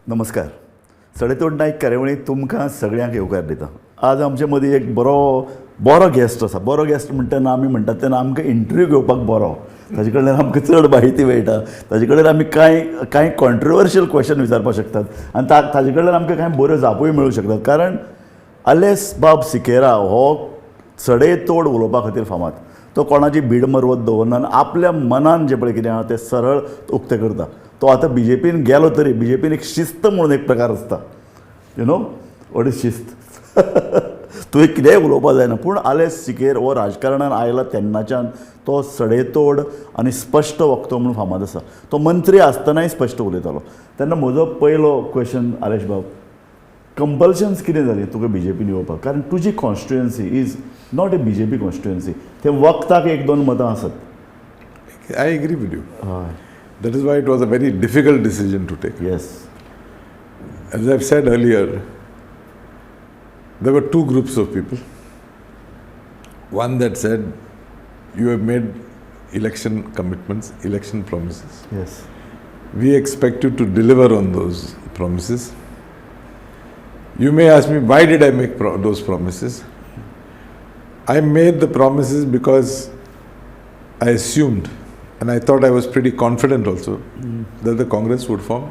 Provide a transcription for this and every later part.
नमस्कार. सडेतोड नायक कार्यावळींत तुमकां सगळ्यांक येवकार दिता. आज आमचे मदीं एक बरो बरो गेस्ट आसा. बरो गेस्ट म्हणटा आमी म्हणटात तेन्ना आमकां इंटरव्यू घेवपाक बरो, ताजे कडल्यान आमकां चड म्हायती मेळटा, ताजे कडेन आमी कांय कांय कॉन्ट्रोवर्शियल क्वेश्चन विचारपाक शकतात आनी ताजे कडल्यान आमकां कांय बऱ्यो जापूय मेळूं शकतात. कारण आलेस बाब सिकेरा हो सडेतोड उलोवपा खातीर फामाद. तो कोणाची भीड मरवत दवरना आनी आपल्या मनान जें पळय कितें आहा तें सरळ उक्तें करता. तो आतां बी जे पीन गेलो तरी बी जे पीन एक शिस्त म्हणून एक प्रकार आसता. You know what is शिस्त? तुवें कितेंय उलोवपाक जायना. पूण आलेस सिकेर हो राजकारणान आयला तेन्नाच्यान तो सडेतोड आनी स्पश्ट वक्तो म्हणून फामाद आसा. तो मंत्री आसतनाय स्पश्ट उलयतालो. तेन्ना म्हजो पयलो क्वेश्चन आलेश बाब, कंपल्शन्स कितें जालें तुका बी जे पीन येवपाक? कारण तुजी constituency is not a BJP constituency. ते वखदाक एक दोन मतां आसत. I agree with you. That is why it was a very difficult decision to take. As I've said earlier, there were two groups of people. One that said, you have made election commitments, election promises. We expect you to deliver on those promises. You may ask me, why did I make those promises? I made the promises because I assumed, and I thought I was pretty confident also, that the Congress would form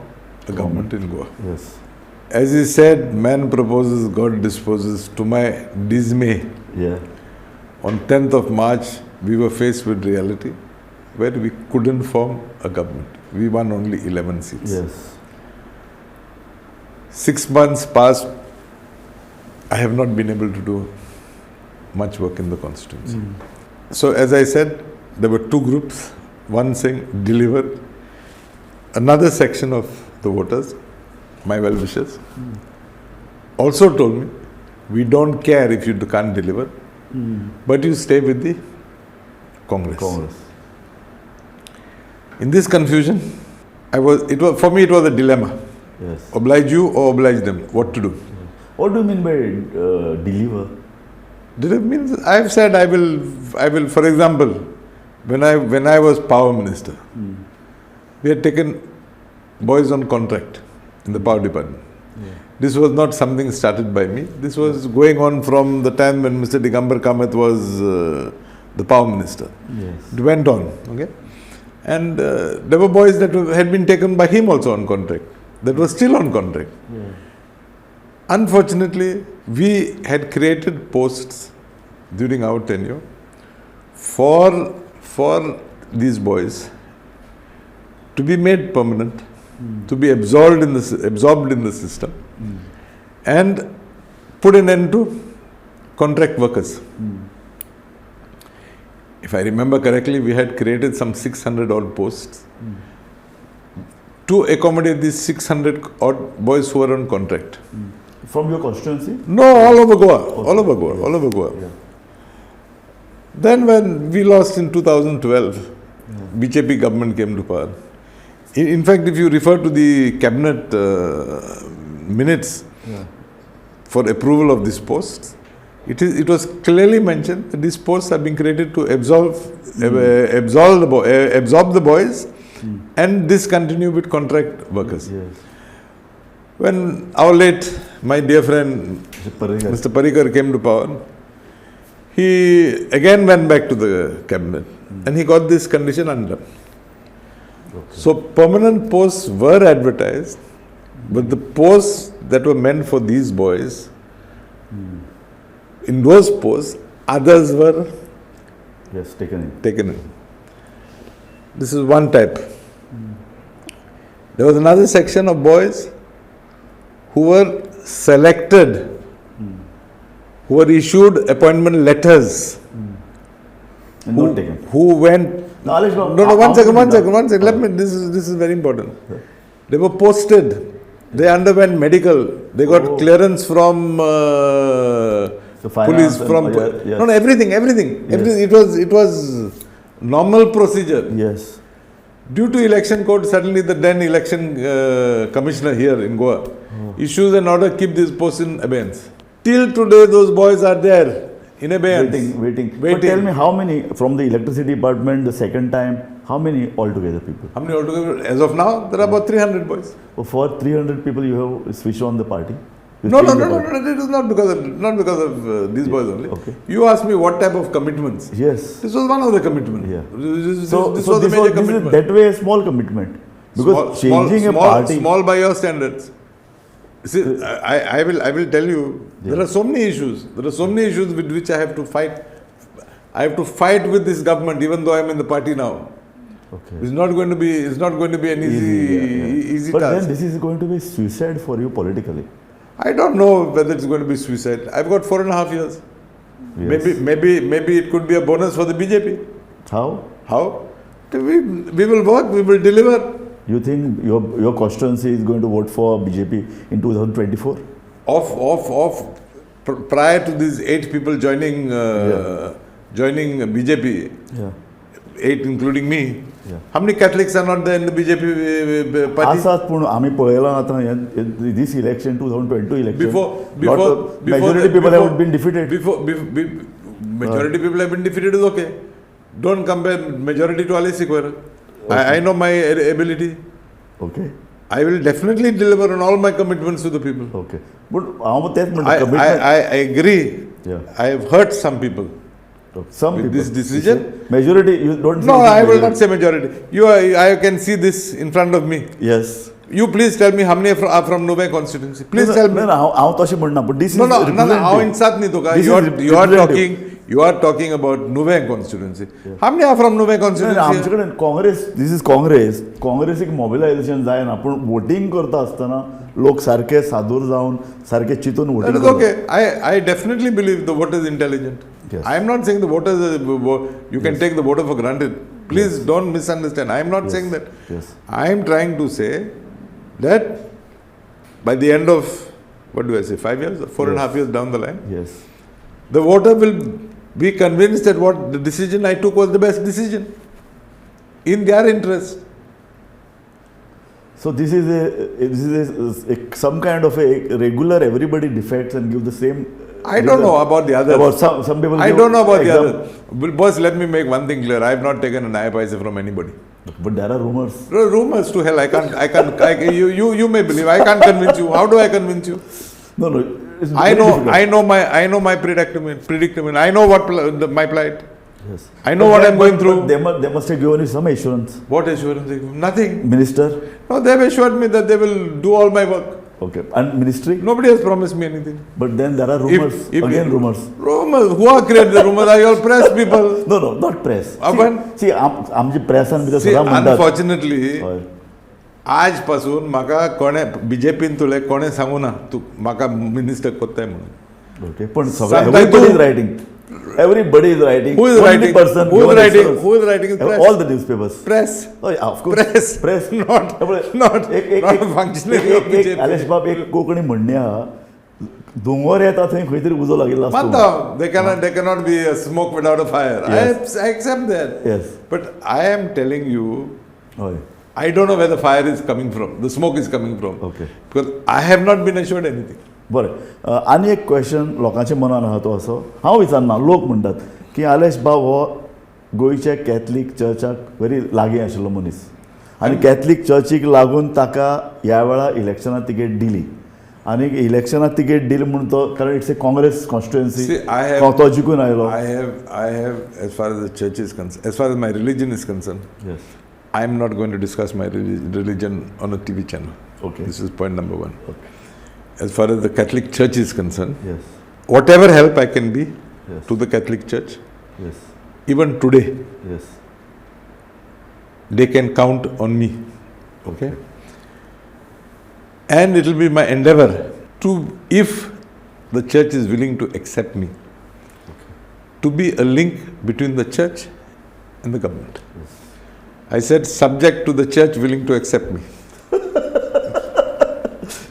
a government in Goa. As he said, man proposes, God disposes. To my dismay, on 10th of March, we were faced with reality where we couldn't form a government. We won only 11 seats. 6 months passed, I have not been able to do much work in the constituency. So as I said, there were two groups, one saying deliver, another section of the voters, my well-wishers, also told me, we don't care if you can't deliver, but you stay with the Congress. Congress. In this confusion, for me it was a dilemma. Oblige you or oblige them, what to do? What do you mean by deliver? Deliver means, I've said I will, for example, when I was power minister, we had taken boys on contract in the power department. This was not something started by me. This was going on from the time when Mr. Digambar Kamath was the power minister. It went on, okay? And there were boys that had been taken by him also on contract, that were still on contract. Unfortunately, we had created posts during our tenure for these boys to be made permanent, to be absorbed in the system, and put an end to contract workers. If I remember correctly, we had created some 600 odd posts to accommodate these 600 odd boys who were on contract. From your constituency? No, all over Goa. Okay. All over Goa. All over Goa. Yeah. Then when we lost in 2012, BJP government came to power. In fact, if you refer to the cabinet minutes for approval of these posts, it was clearly mentioned that these posts have been created to absorb the boys and discontinue with contract workers. Yes. When our late, my dear friend, Mr. Parrikar came to power, he again went back to the cabinet and he got this condition undone. Okay. So permanent posts were advertised, but the posts that were meant for these boys, in those posts, others were taken in. Taken in. This is one type. There was another section of boys who were selected, who were issued appointment letters. And not taken. Who went... No, no, one second. Let me, this is very important. They were posted. They underwent medical. They got clearance from police, from... No, everything. Yes. Everything. It was normal procedure. Yes. Due to election code, suddenly the then election commissioner here in Goa issues an order, keep these posts in abeyance. Till today, those boys are there in abeyance. Waiting. But tell me, how many from the electricity department the second time? How many all together people? How many altogether? As of now, there are about 300 boys. For 300 people you have switch on the party? No, no, no, no, no, it is not because of, not because of these boys only. Okay. You asked me what type of commitments. Yes. This was one of the commitments. Yeah. This, So, this so was the this, major was, this is commitment. that way a small commitment. Because changing a party. Small by your standards. See, I will tell you, there are so many issues. There are so many issues with which I have to fight. I have to fight with this government, even though I am in the party now. Okay. It's not going to be. It's not going to be an easy But task. then this is going to be suicide for you politically. I don't know whether it's going to be suicide. I've got 4.5 years. Yes. Maybe it could be a bonus for the BJP. How? How? We will work. We will deliver. You think your constituency is going to vote for BJP in 2024? Prior to these 8 people joining joining BJP, 8 including me. Yeah. How many Catholics are not there in the BJP party? आसात पूण आमी पळयलां आतां this election 2022 election Before majority people have been defeated. Before, majority people have been defeated is okay. Don't compare majority to Aleixo Sequeira. I know my ability. Okay. I will definitely deliver on all my commitments to the people. Okay. But हांव तेच म्हणटा I agree. Yeah. I have hurt some people. Some with people. This decision? Majority, you don't No, see I will majority. not say majority. I can see this in front of me. Yes. You please tell me how many are from Nuvem constituency. Please no, tell me. No, no, हांव तशें म्हणना, but this No, is no, no, no, हांव representative. इन्सात न्ही तुका. This You is are representative. talking, you are talking about Nuvem constituency. How many are from Nuvem constituency? आमचे कडेन Congress, this is Congress, काँग्रेसीक mobilization जायना, पूण वोटींग करता आसतना लोक सारके सादूर जावन सारके चिंतून That voting is okay. I definitely believe the voter is intelligent. Yes. I am not saying the voters, you can take the voter for granted. Please don't misunderstand. I am not saying that. Yes. I am trying to say that by the end of, what do I say, 5 years, 4.5 years down the line, Yes. the voter will be convinced that what the decision I took was the best decision in their interest. So this is some kind of a regular everybody defects and give the same. I don't know about the others. About some people. I don't know about the exam. others. But boss, let me make one thing clear. I have not taken an paisa from anybody. But there are rumors. Rumors to hell. I can't. I can't. You may believe. I can't convince you. How do I convince you? No, no. It's I very know. difficult. I know my predicament. Predicament. I know what my plight. Yes. I know But what they, I'm going through. But they must have given you some assurance. What assurance? They give? Nothing. Minister. No, they have assured me that they will do all my work. Okay. And ministry? Nobody has promised me anything. But then there are rumors. Again rumors. Rumors. Who are created the rumors? Are you all press people? No, no, not press. आपण See, आमची प्रेसान भितर See, सदां म्हणटात. unfortunately, हय. आज पासून म्हाका कोणे बीजेपीन तुले कोणे सांगू ना तूं म्हाका मिनिस्टर कोत्ताय म्हणून. ओके, पण सगळे सांगताय everybody तूं. is writing. Everybody is writing. Who is Only writing? person Who is given writing? assurance. Who is writing is press. All the newspapers. Press. Oh, yeah, of course. Press. Press. Not, not, not a functionary of BJP. Alesh बाब एक कोंकणी म्हणणी आहा, दोंगर येता थंय खंय तरी उजो लागिल्लो आसता. मानता हांव. There cannot be a smoke without a fire. Yes. I accept that. Yes. But I am telling you, हय. I don't know where the fire is coming from, the smoke is coming from. Okay. Because I have not been assured anything. बरें, आनी एक question लोकांच्या मनान आहा तो असो, हांव विचारना, लोक म्हणटात की आलेश बाब हो गोंयच्या कॅथलीक चर्चाक व्हेरी लागीं आशिल्लो मनीस आनी कॅथलीक चर्चीक लागून ताका ह्या वेळार इलेक्शनाक तिकेट दिली आनी इलेक्शनाक तिकेट दिली म्हूण तो, कारण it's a Congress constituency, See, I have, तो जिखून आयलो. I have, as far as the church is concerned, as far as my religion is concerned, Yes. I am not going to discuss my religion on a TV channel. Okay. This is point number one. Okay. As far as the Catholic Church is concerned, Yes. whatever help I can be Yes. to the Catholic Church, Yes. even today, Yes. they can count on me. Okay? And it will be my endeavor to, if the church is willing to accept me, Okay. to be a link between the church and the government. Yes. I said subject to the church willing to accept me.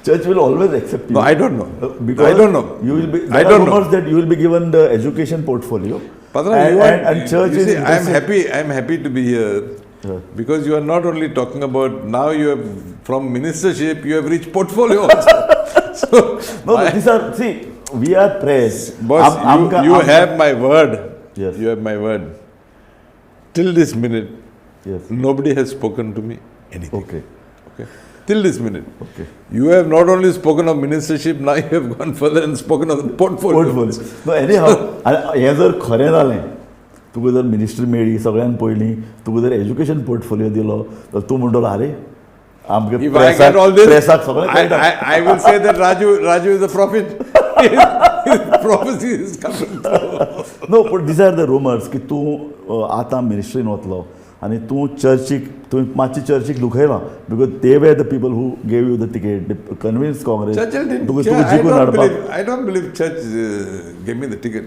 Church will always accept you. No, I don't know. Because I don't know. You will be, I there are don't know. rumors that you will be given the education portfolio. Padra, and, you are, and church you is see, I am interested- happy. I am happy to be here Yeah. because you are not only talking about now. You have from ministership, you have reached portfolio also. So No, no, these are, see, we are press. Boss, you have my word. Yes. You have my word. Till this minute, Yes. Nobody has spoken to me anything. Okay. Okay. Till this minute. Okay. You have not only spoken of ministership, now you have gone further and spoken of the portfolio. Portfolio. No, anyhow, हें जर खरें जालें, तुका जर ministry मेळ्ळी सगळ्यान पयलीं, तुका जर एज्युकेशन पोर्टफोलियो दिलो तर तूं म्हणटलो आरे आमगे If I get all this, प्रेसाक सगळें कळटा. I will say that Raju is a prophet. His prophecy is coming true. No, but these are the rumors की तूं आतां मिनिस्ट्रीन वतलो आनी तूं चर्चीक, तुवें मातशी चर्चीक दुखयलां because they were the people who gave you the ticket, convince Congress Churchill didn't. तुका तुका जिखून हाडपाक. I don't believe church gave me the ticket,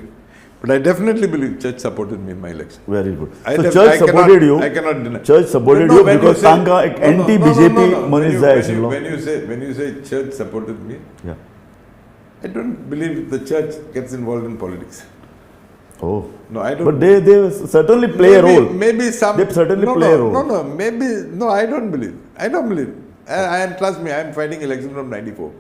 but I definitely believe church supported me in my election. Very good. So church supported you. I cannot deny. Church supported you because तांकां एक anti BJP मनीस जाय आशिल्लो. When you say church supported me, Yeah. I don't believe the church gets involved in politics. Oh. No, I don't. But they certainly play a role. Maybe some. They certainly play a role. No, maybe, no, I don't believe. I don't believe. And trust me, I am fighting election from 94.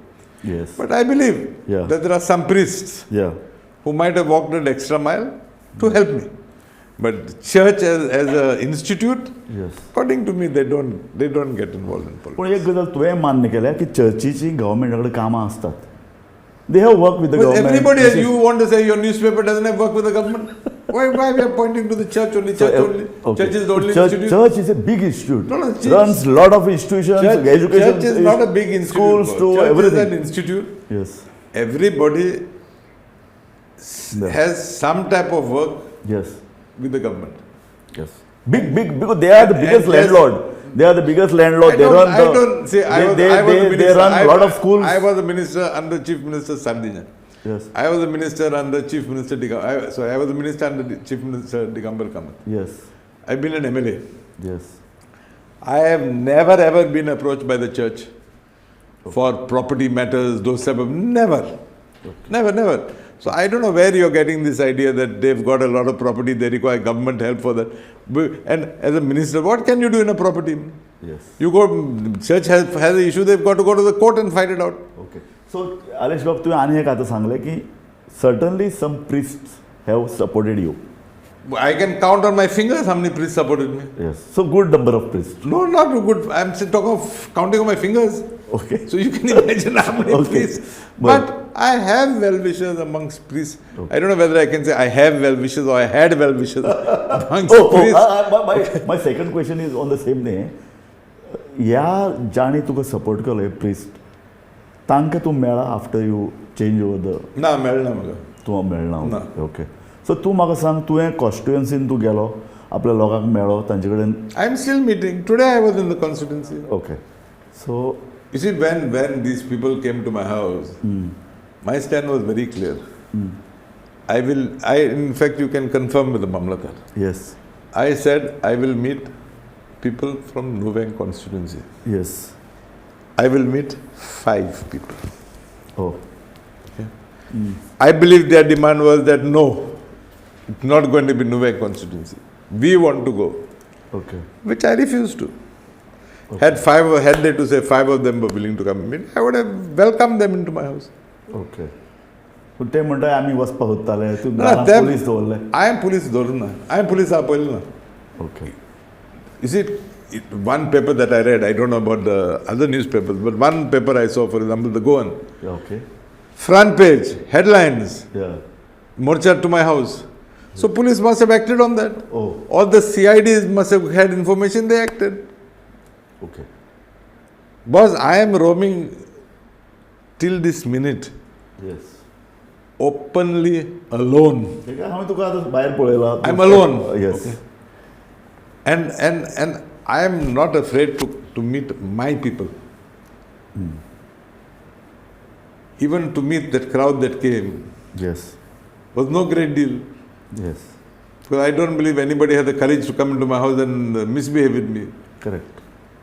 Yes. But I believe that there are some priests who might have walked an extra mile to help me. But church as an institute, yes. according to me, they don't get involved in politics. पण एक गजाल तुवें मान्य केल्या की चर्चीची गव्हर्मेंटा कडेन कामां आसतात. They have work with the government. Everybody, you want to say your newspaper doesn't have work with the government? Why we are pointing to the church only? Church only. Okay. Church is the only institute. Church is a big institute. No, church runs lot of institutions, education. Church is not a big institute. Schools to church everything. Is an institute. Yes. Everybody has some type of work. Yes. With the government. Yes. Big, because they are the biggest landlord. They are the biggest landlord. They run the. They run a lot of schools. I was a minister under Chief Minister Sardinha. Yes. I was a minister under Chief Minister Digambar. I was a minister under Chief Minister Digambar Kamath. Yes. I've been an MLA. Yes. I have never ever been approached by the church for property matters, those type of, never. Okay. Never, never. So I don't know where you're getting this idea that they've got a lot of property, they require government help for that. And as a minister, what can you do in a property? Yes. You go, church has an issue, they've got to go to the court and fight it out. Okay. So, Alesh Bab, तुवें आनी एक आतां सांगलें की certainly some priests have supported you. I can count on my fingers how many priests supported me. Yes. So good number of priests. No, not good. I'm talking of counting on my fingers. Okay. So you can imagine how many priests. But I have well-wishers amongst priests. Okay. I don't know whether I can say I have well-wishers or I had well-wishers amongst priests. My second question is on the same thing. ह्या जांणी तुका support केलो priest, तांकां तूं मेळ्ळा after you change over the? ना, मेळना म्हाका. तूं मेळना. ओके. सो तूं म्हाका सांग, तुवें कॉन्स्टिट्युएन्सीन तूं गेलो, आपल्या लोकांक मेळ्ळो, तांचे कडेन? I am still meeting. Today I was in the constituency. Okay. So you see, when these people came to my house, my stand was very clear. In fact, you can confirm with the Mamlatdar. Yes. I said I will meet people from Nuvem constituency. Yes. I will meet 5 people. Oh. Okay. I believe their demand was that no, it's not going to be Nuvem constituency. We want to go. Okay. Which I refused to. Okay. Had they to say 5 of them were willing to come and meet, I would have welcomed them into my house. Okay. पूण ते म्हणटा आमी वचपाक सोदताले, तूं police दवरले. हांवें police दवरूं ना, हांवें पुलीस आपयलें ना. Okay. You see, one paper that I read, I don't know about the other newspapers, but one paper I saw, for example, the Goan. Okay. Front page, headlines. Yeah. Morcha to my house. So police must have acted on that. Oh. All the CIDs must have had information, they acted. Okay. Boss, I am roaming till this minute. Yes. Openly alone. I'm alone. Yes. Okay. And I am not afraid to meet my people. Mm. Even to meet that crowd that came. Yes. Was no great deal. Yes. Because I don't believe anybody had the courage to come into my house and misbehave with me. Correct.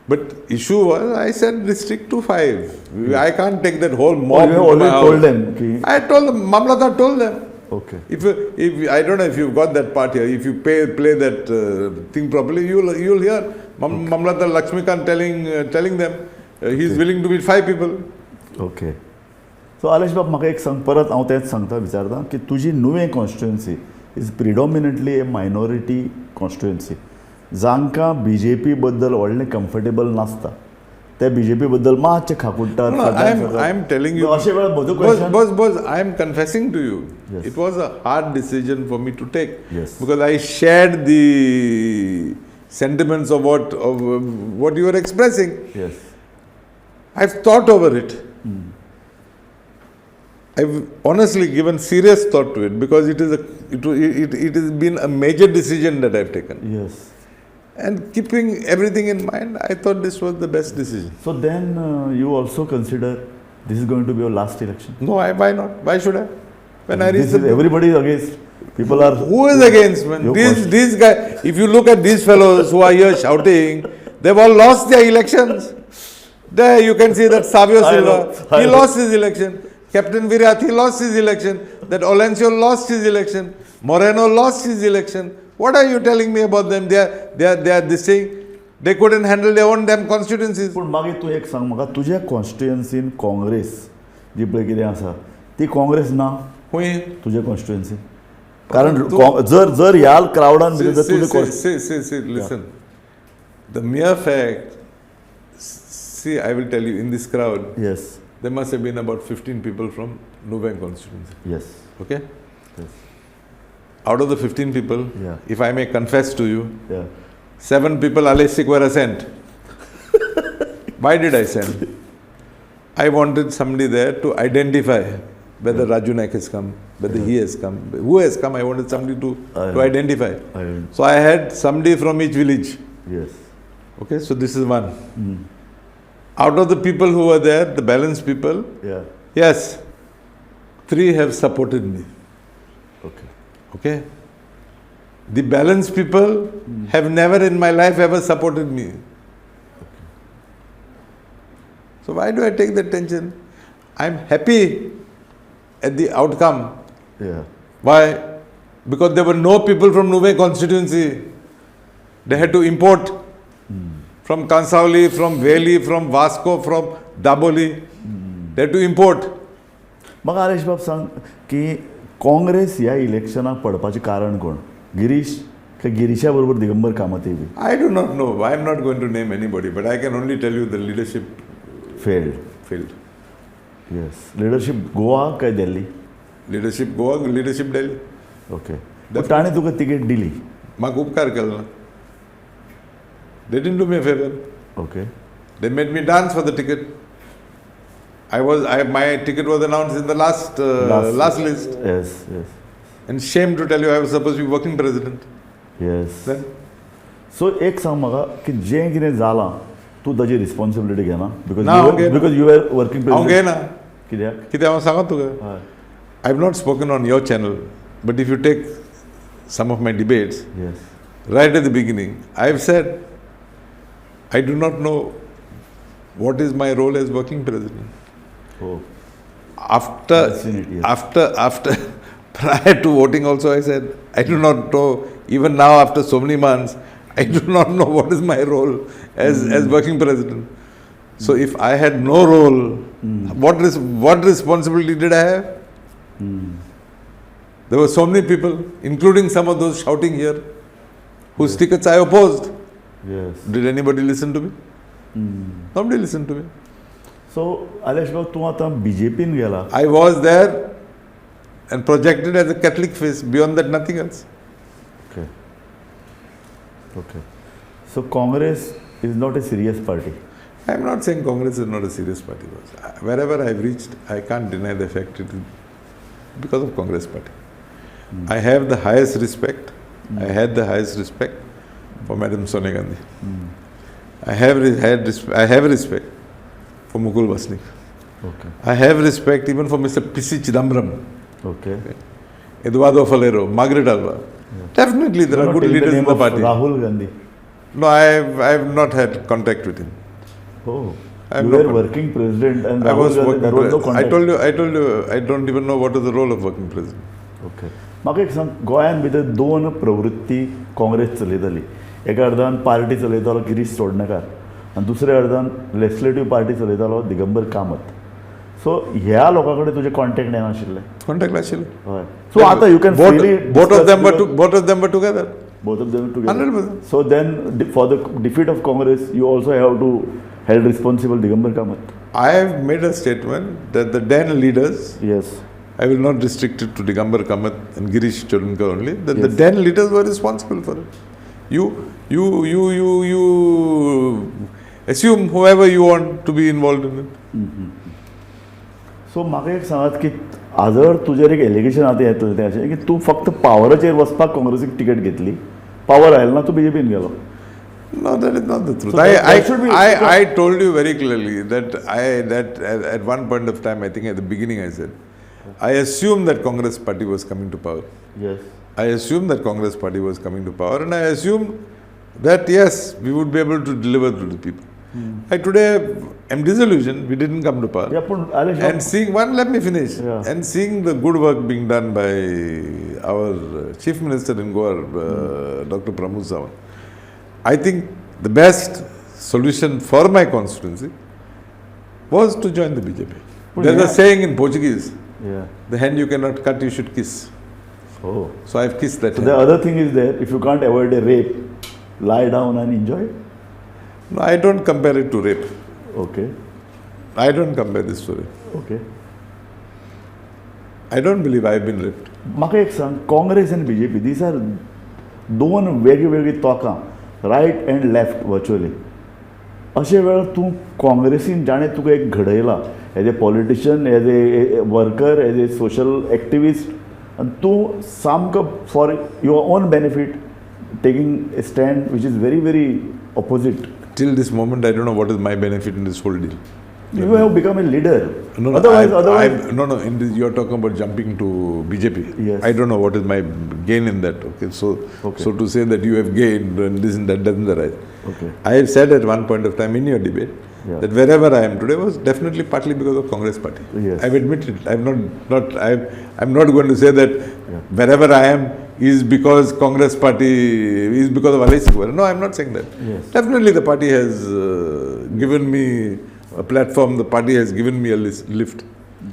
But issue was, I said restrict to 5. Mm. I can't take that whole mob. Oh, you have already told them. Ki... I told them, Mamlatdar told them. Okay. If I don't know if you've got that part here, if you play that thing properly, you'll hear Mamlatdar Lakshmikant telling them he's okay. willing to meet 5 people. Okay. So Alesh Bab, म्हाका एक सांग, परत हांव तेंच सांगता विचारता की तुजी Nuvem constituency is predominantly a minority constituency. जांकां बी जे पी बद्दल व्हडलें कम्फर्टेबल नासता ते बी जे पी बद्दल मातशे खाकुडटात. I am telling you, अशे वेळार म्हजो question, boss boss, I am confessing to you, Yes. It was a hard decision for me to take. Yes. Because I shared the sentiments of what you are expressing. Yes. I've thought over it. I've honestly given serious thought to it because it is a it it, it has been a major decision that I've taken. Yes. And keeping everything in mind, I thought this was the best decision. So then you also consider this is going to be your last election? No, why not? Why should I? When I reach This is, everybody is against. People are. Who is against, man? Your These question. These guys, if you look at these fellows who are here shouting, they've all lost their elections. There you can see that Savio I Silva, know, I he know. lost his election. Captain Virat, he lost his election. That Olencio lost his election. Moreno lost his election. What are you telling me about them? They are this thing. They couldn't handle their own damn constituencies. पूण मागीर तूं एक सांग म्हाका, तुज्या कॉन्स्टिट्युएन्सीन काँग्रेस जी पळय कितें आसा ती काँग्रेस ना. खंय? तुज्या कॉन्स्टिट्युएन्सीन, कारण जर जर ह्या क्रावडान भितर जर तुजें See, see, see, listen. The mere fact, see, I will tell you, in this crowd, yes there must have been about 15 people from Nuvem constituency. Yes. Okay? Yes. Out of the 15 people, if I may confess to you, 7 people Aleix Sequeira sent. Why did I send? I wanted somebody there to identify whether Raju Naik has come, whether he has come, who has come. I wanted somebody to identify. So I had somebody from each village. Yes. Okay, so this is one. Out of the people who were there, the balanced people, yes, 3 have supported me. Okay. Okay. The balanced people have never in my life ever supported me. Okay. So why do I take that tension? I'm happy at the outcome. Why? Because there were no people from Nuvem constituency. They had to import from Kansavli, from Veli, from Vasco, from Daboli. They had to import. म्हाका आलेश बाब सांग की काँग्रेस ह्या इलेक्शनाक पडपाचें कारण कोण? गिरीश काय गिरीशा बरोबर Digambar कामतय B? I do not know. I am not going to name anybody, but I can only tell you the leadership failed. Failed. Yes. Leadership Goa काय दिल्ली? Leadership Goa, leadership Delhi. Okay. पण ताणें तुका तिकेट दिली. म्हाका उपकार केलो ना. They didn't do me a favor. Okay. They made me dance for the ticket. My ticket was announced in the last list. Yes, yes. And shame to tell you, I was supposed to be working president. Yes. Then? So, एक सांग म्हाका की जें कितें जालां तूं ताजी responsibility घेना? Because ना, हांव घेना. Because you are working हांव प्रेसिडेंट. घेना. कित्याक? कित्याक हांव सांगत तुका. हय. I have not spoken on your channel, but if you take some of my debates, Yes. right at the beginning, I have said, I do not know what is my role as working president. Oh. I've seen it, yes. After, prior to voting also, I said, I do not know, even now after so many months, I do not know what is my role as working president. So if I had no role, what responsibility did I have? There were so many people, including some of those shouting here, whose tickets I opposed. Yes. Did anybody listen to me? Nobody listened to me. So, Alesh बाब, तूं आतां बीजेपीन गेला. I was there and projected as a Catholic face. Beyond that, nothing else. Okay. Okay. So, Congress is not a serious party. I am not saying Congress is not a serious party. Wherever I have reached, I can't deny the fact it is because of Congress party. I have the highest respect. I had the highest respect for Madam Sonia Gandhi. I have respect for Mukul Wasnik. Okay. I have respect even for Mr. P.C. Chidambaram. Okay. Okay. Eduardo Faleiro, Margaret Alva. Yeah. Definitely there You are not good take the leaders name in the of party. Rahul Gandhi. No, I have not had contact with him. Oh. I have You no were contact. working president and I Rahul was Gandhi, working there was no president. contact. I told you, I don't even know what is the role of working president. Okay. म्हाका एक सांग, गोंयांत भितर दोन प्रवृत्ती काँग्रेस चलयताली. एका अर्दान party चलयतालो Girish Chodankar आनी दुसऱ्या अर्दान लेजिस्लेटीव पार्टी चलयतालो दिगंबर कामत. सो ह्या लोकां कडेन तुजें कॉन्टेक्ट येनाशिल्लें? कॉन्टेक्ट आशिल्लें. हय. सो आतां you can freely Both of them were together. Both of them together. 100%. So then, for the defeat of Congress, you also have to held responsible Digambar Kamat. I have made a statement that the then leaders, yes, I will not restrict it to Digambar Kamat and Girish Chodankar only, that yes, the then leaders were responsible for it. You assume whoever you want to be involved in it. Mm-hmm. So, म्हाका एक सांगात की आजर तुजेर एक allegation आतां येतलें तें अशें की तूं फक्त पावराचेर वचपाक काँग्रेसीक तिकेट घेतली, पावर आयलो ना तूं बीजेपीन गेलो. No, that is not the truth. So I told you very clearly that at one point of time, I think at the beginning I said, I assumed that Congress party was coming to power. Yes. I assumed that Congress party was coming to power, and I assumed that yes, we would be able to deliver to the people. Hmm. I today am disillusioned, we didn't come to power. Yeah, and seeing, one, let me finish. Yeah. And seeing the good work being done by our Chief Minister in Goa, Dr. Pramod Sawant, I think the best solution for my constituency was to join the BJP. There's a saying in Portuguese, yeah, the hand you cannot cut, you should kiss. Oh. So I've kissed that So hand. The other thing is there, if you can't avoid a rape, lie down and enjoy. No, I don't compare it to rape. Okay. I don't compare this to rape. Okay. I don't believe I've been raped. म्हाका एक सांग, Congress and BJP, these are दोन वेगळी वेगळी तोकां, right and left virtually. अशे वेळार तूं काँग्रेसीन जाणें तुका एक घडयला as a politician, as a worker, as a social activist, आनी तूं सामको for your own benefit taking a stand which is very very opposite. Till this moment, I don't know what is my benefit in this whole deal. You have become a leader. No, no, otherwise, no. In this, you are talking about jumping to BJP. Yes. I don't know what is my gain in that. Okay, so okay, so to say that you have gained and this and that doesn't arise. Okay. I have said at one point of time in your debate, yeah, that wherever I am today was definitely partly because of Congress party. Yes. I've admitted. I'm not going to say that, yeah, wherever I am is because Congress party is because of Aleixo Sequeira. No, I'm not saying that. Yes. Definitely the party has given me a platform, the party has given me a lift.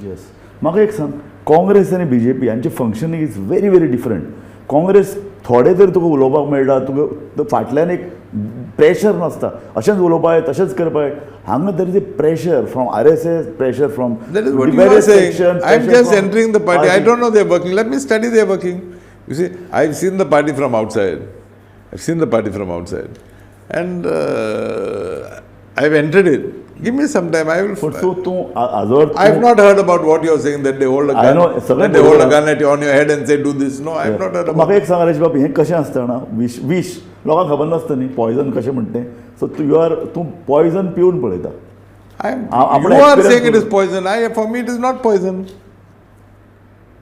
Yes. म्हाका एक सांग, काँग्रेस आनी BJP हांचे functioning is very very different. Congress थोडे तरी तुका उलोवपाक मेळटा, तुका फाटल्यान एक प्रेशर नासता, अशेंच उलोवपाक तशेंच करपाक. हांगा there is a pressure from RSS, pressure from That is what you are saying. I am just entering the party. I don't know their working. Let me study their working. You see, I've seen the party from outside. I've seen the party from outside. And I've entered it. Give me some time. I will. So, I have not heard about what you are saying, that they hold a gun. That they hold a gun at you on your head and say do this. No, I have not heard about. म्हाका एक सांग बाब, हें कशें आसता ना, विश विश लोकांक खबर नासता न्ही पॉयजन कशें म्हणटा तें. सो तूं you are तूं पॉयजन पिवन पळयता. You are saying it is poison. For me it is not poison.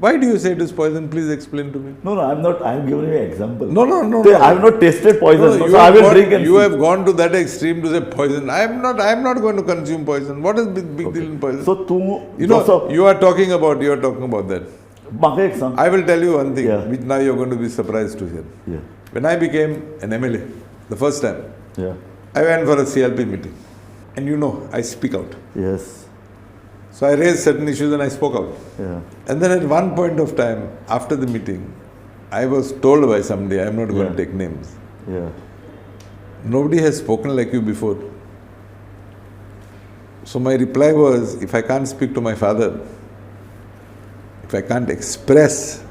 Why do you say it is poison? Please explain to me. No, no, I'm not. I'm giving you an example. No, no, no. I have not tasted poison. No, so I will drink and you have gone to that extreme to say poison. I'm not going to consume poison. What is big deal in poison? So, you know, you are talking about that. I will tell you one thing, yeah, which now you are going to be surprised to hear. Yeah. When I became an MLA, the first time, yeah, I went for a CLP meeting, and you know, I speak out. Yes. So I raised certain issues and I spoke out. Yeah. And then at one point of time, after the meeting, I was told by somebody, I'm not going to take names. Yeah. Nobody has spoken like you before. So my reply was, if I can't speak to my father, if I can't express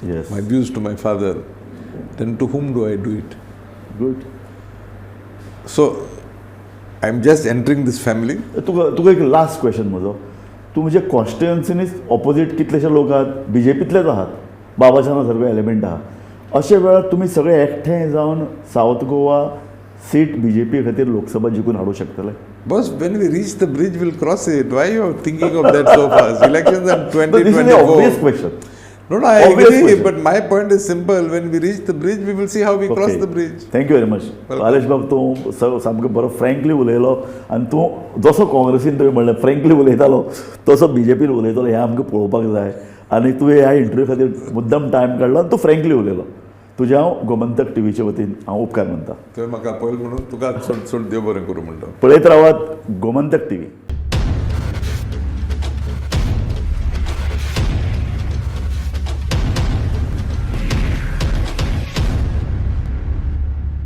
yes, my views to my father, then to whom do I do it? Good. So, I'm just entering this family. तुका एक last question म्हजो. तूं म्हणजे कॉन्स्टिट्युएन्सीनीच opposite कितलेशे लोक आहात, बीजेपींतलेच आहात, बाबाशाना सारको एलिमेंट आहा. अशे वेळार तुमी सगळे एकठांय जावन सावथ गोवा सीट बीजेपी खातीर लोकसभा जिखून हाडूंक शकतले? Boss, when we reach the bridge, we'll cross it. Why you are thinking of that so fast? Elections are 2024. This is an obvious question. No, no, I agree, but my point is simple. When we reach the bridge, we will see how we cross the bridge. Thank you very much. Aleixo बाब, तूं सामको बरो frankly उलयलो आनी तूं जसो काँग्रेसीन तुवें म्हणलें फ्रँकली उलयतालो तसो बीजेपीन उलयतलो हें आमकां पळोवपाक जाय. आनी तुवें ह्या इंटरव्यू खातीर मुद्दम टायम काडलो आनी तूं फ्रँकली उलयलो. तुजें हांव गोमंतक टीव्हीचे वतीन हांव उपकार मानता. तुवें म्हाका आपयलो म्हणून तुका चड चड देव बरें करूं म्हणटा. पळयत रावात गोमंतक टीव्ही.